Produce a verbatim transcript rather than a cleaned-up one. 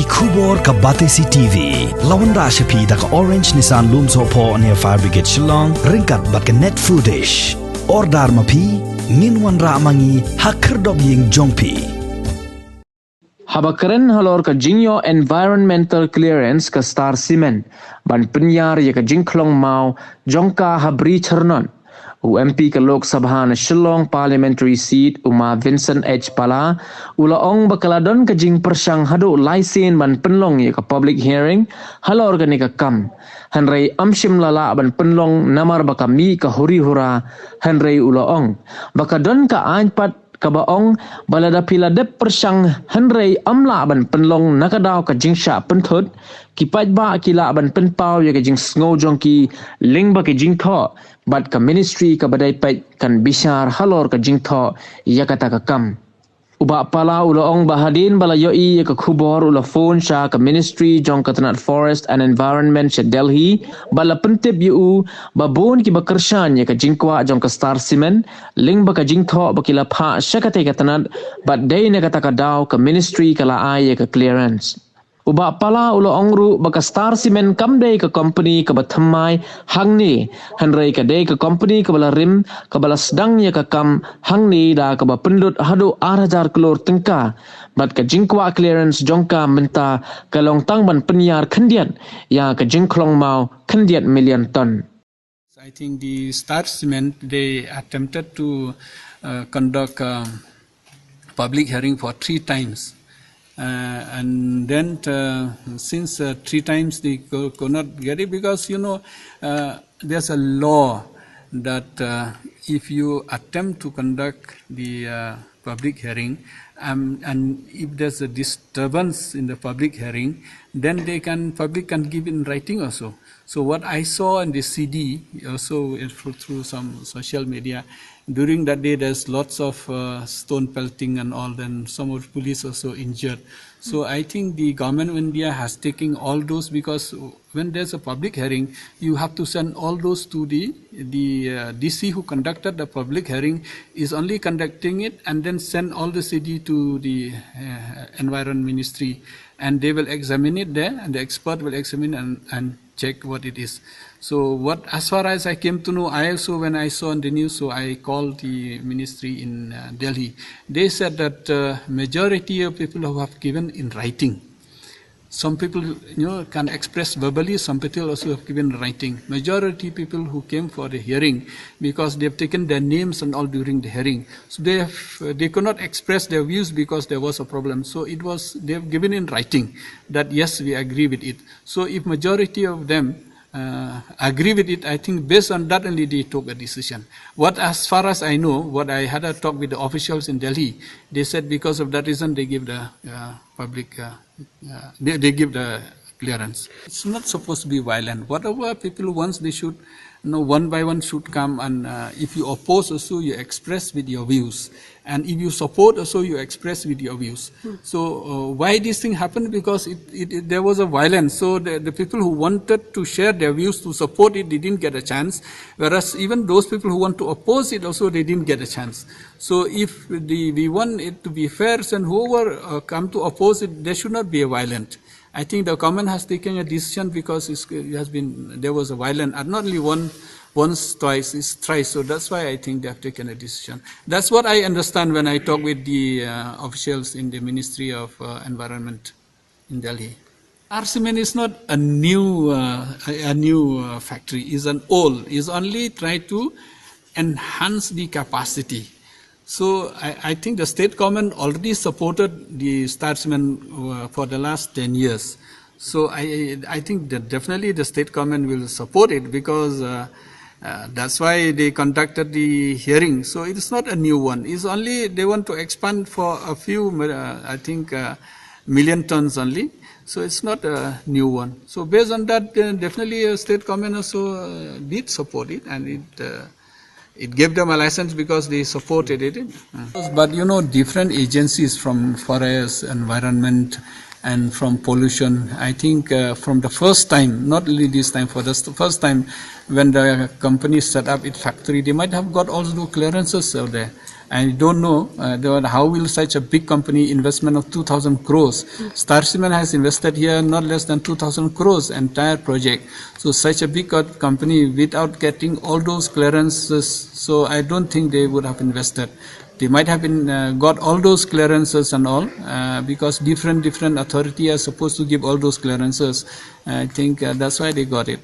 Khubor ka Batesi T V. La wanrah sha phi da ka Orange Nissan Lumsohphoh near Fire Brigade Shillong, ryngkat bad ka Net Foodish. Order ma phi, ngin wanrah ma ngi ha khyrdop ïing jong phi. Haba kren halor ka jingïoh environmental clearance ka Star Cement ban pynïar ïa ka jingkhlong maw jong ka ha Bri Chyrnot, u M P ka Lok Sabha na Shillong Parliamentary Seat, u Ma Vincent H Pala, u la ong ba ka la don ka jingpyrshang haduh lai sien ban pynlong ïa ka public hearing halor kane ka kam. Hynrei ym shym la lah ban pynlong namar ba ka mih ka huri hura, hynrei u la ong ba ka don ka aiñ pat kaba ong ba lada phi la dep pyrshang hynrei ym lah ban pynlong na ka daw ka jingshah pynthut, ki paidbah ki lah ban pynpaw ïa ka jingsngew jong ki lyngba ki jingthoh, bad ka ministry kaba dei peit kan bishar halor ka jingthoh ïa kata ka kam. U Bah Pala u la ong ba hadien ba la ïohi ïa ka khubor u la phone sha ka ministry jong ka tnat Forest and Environment sha Delhi, bad la pyntip ïa u ba bun kiba kyrshan ïa ka jingkwah jong ka Star Cement lyngba ka jingthoh ba ki la phah sha katei ka tnat, bad dei na kata ka daw ka ministry ka la ai ïa ka clearance. U Bah Pala u la ong ruh ba ka Star Cement kam dei ka company kaba thymmai hangne, hynrei ka dei ka company kaba la rim, kaba la sdang ïa ka kam hangne da kaba pynlut haduh ar hajar klur tyngka, bad ka jingkwah clearance jong ka mynta ka long tang ban pynïar khyndiat ïa ka jingkhlong maw khyndiat million ton. I think the Star Cement, they attempted to uh, conduct a public hearing for three times. Uh, and then uh, since uh, three times they co- could not get it because, you know, uh, there's a law that uh, if you attempt to conduct the uh, public hearing, um, and if there's a disturbance in the public hearing, then they can public can give in writing also. So what I saw in the C D, also through, through some social media, during that day there's lots of uh, stone pelting and all. Then some of the police also injured. So I think the government of India has taken all those because when there's a public hearing, you have to send all those to the the uh, D C who conducted the public hearing is only conducting it, and then send all the C D to the uh, environment ministry, and they will examine it there, and the expert will examine and, and check what it is. So what, as far as I came to know, I also, when I saw on the news, so I called the ministry in uh, Delhi. They said that uh, majority of people who have given in writing. Some people, you know, can express verbally. Some people also have given writing. Majority people who came for the hearing because they have taken their names and all during the hearing. So they have, they could not express their views because there was a problem. So it was, they have given in writing that yes, we agree with it. So if majority of them uh, agree with it, I think based on that only they took a decision. What, as far as I know, what I had a talk with the officials in Delhi, they said because of that reason they give the uh, public, uh, uh, they, they give the clearance. It's not supposed to be violent. Whatever people wants, they should, you know, one by one should come. And uh, if you oppose also, you express with your views. And if you support also, you express with your views. So uh, why this thing happened? Because it, it, it- there was a violence. So the, the people who wanted to share their views to support it, they didn't get a chance. Whereas even those people who want to oppose it also, they didn't get a chance. So if the, we want it to be fair, and whoever uh, come to oppose it, there should not be a violent. I think the government has taken a decision because it's, it has been, there was a violent, uh, not only one, once, twice, it's thrice. So that's why I think they have taken a decision. That's what I understand when I talk with the uh, officials in the Ministry of uh, Environment in Delhi. Star Cement is not a new, uh, a, a new uh, factory. It's an old. It's only try to enhance the capacity. So I, I think the state government already supported the Star Cement uh, for the last ten years. So I, I think that definitely the state government will support it because uh, uh, that's why they conducted the hearing. So it's not a new one. It's only they want to expand for a few, uh, I think, uh, million tons only. So it's not a new one. So based on that, uh, definitely uh, state government also uh, did support it, and it uh, it gave them a license because they supported it. Uh. But you know, different agencies from forest, environment, and from pollution. I think uh, from the first time, not only this time, for the first time, when the company set up its factory, they might have got all the clearances out there. I don't know uh, how will such a big company investment of two thousand crores. Star Cement has invested here not less than two thousand crores entire project. So such a big company without getting all those clearances, so I don't think they would have invested. They might have been, uh, got all those clearances and all uh, because different different authority are supposed to give all those clearances. I think uh, that's why they got it.